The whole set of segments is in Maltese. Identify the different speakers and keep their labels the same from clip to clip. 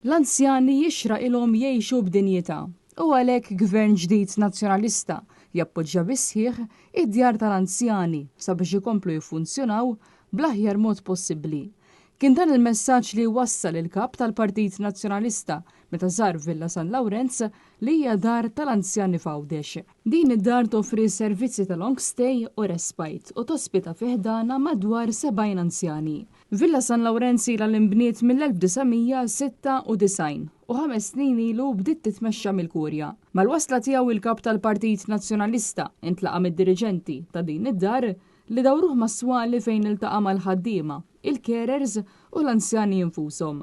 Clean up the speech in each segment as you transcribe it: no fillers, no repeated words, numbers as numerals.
Speaker 1: L-anzjani jixraqilhom jgħixu b'dinjità u għalhekk Gvern ġdid Nazzjonalista jappoġġja bis-sħiħ id-djar tal-anzjani sabiex ikomplu jiffunzjonaw bl-aħjar mod possibbli. Kien dan il-messaġġ li wassal il-Kap tal-Partit Nazzjonalista meta żar Villa San Lawrenz li hija dar tal-anzjani f'Għawdex. Din id-dar toffri servizzi ta' long stay u respite u tospita fi ħdanha madwar 70 anzjani. Villa San Lawrenz ilha li nbniet mill-1996 u ħames snin ilu bdiet titmexxa mill-Kurja. Mal-wasla tiegħu il-Kap tal-Partit Nazzjonalista intlaqa' mid-diriġenti ta' din id-dar li dawruh mas-swali fejn iltaqa' mal-ħaddiema, il-carers u l-anzjani infushom.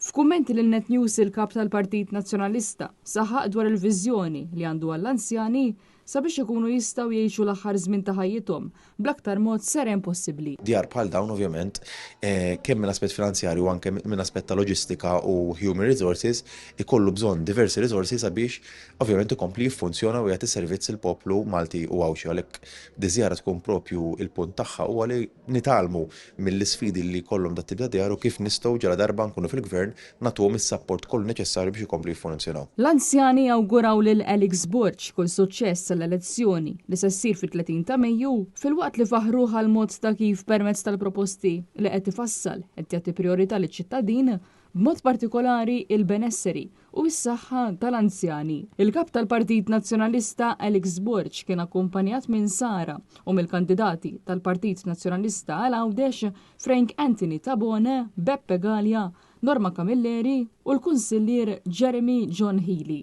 Speaker 1: F'kummenti lil Net News il-Kap tal-Partit Nazzjonalista saħaq dwar il-viżjoni li għandu għall-anzjani sabiex ikunu jistgħu jgħixu l-aħħar żmien ta' ħajjithom bl-aktar mod seren possibbli.
Speaker 2: Djar bħal dawn ovvjament kemm minn aspett finanzjarju u anke minn aspett ta' loġistika u human resources ikollu bżonn diversi riżorsi sabiex ovvjament ikompli jiffunzjona u jagħti servizz lill-poplu Malti u Għawdxi. Għalhekk di żjara tkun propju il-punt tagħha huwa li nitgħallmu mill-isfidi li jkollhom dat-tip ta' djar u kif nistgħu ġala darba nkunu fil-gvern nagħtuhom is-sapport kollu neċessarju biex ikomplu jiffunzjonaw.
Speaker 1: L-anzjani awguraw lil Alex Borg kull suċċess għall-elezzjoni li se ssir fit-30 ta' Mejju filwaqt li faħħruh għall-mod ta' kif permezz tal-proposti li qed ifassal qed jagħti prijorità liċ-ċittadin b'mod partikolari il-benesseri u s-saħħa tal-anzjani. Il-Kap tal-Partit Nazzjonalista Alex Borg kien akkumpanjat minn Sara u mill-kandidati tal-Partit Nazzjonalista għal Għawdex Frank Anthony Tabone, Beppe Galea, Norma Camilleri u l-Kunsillier Jeremy John Healy.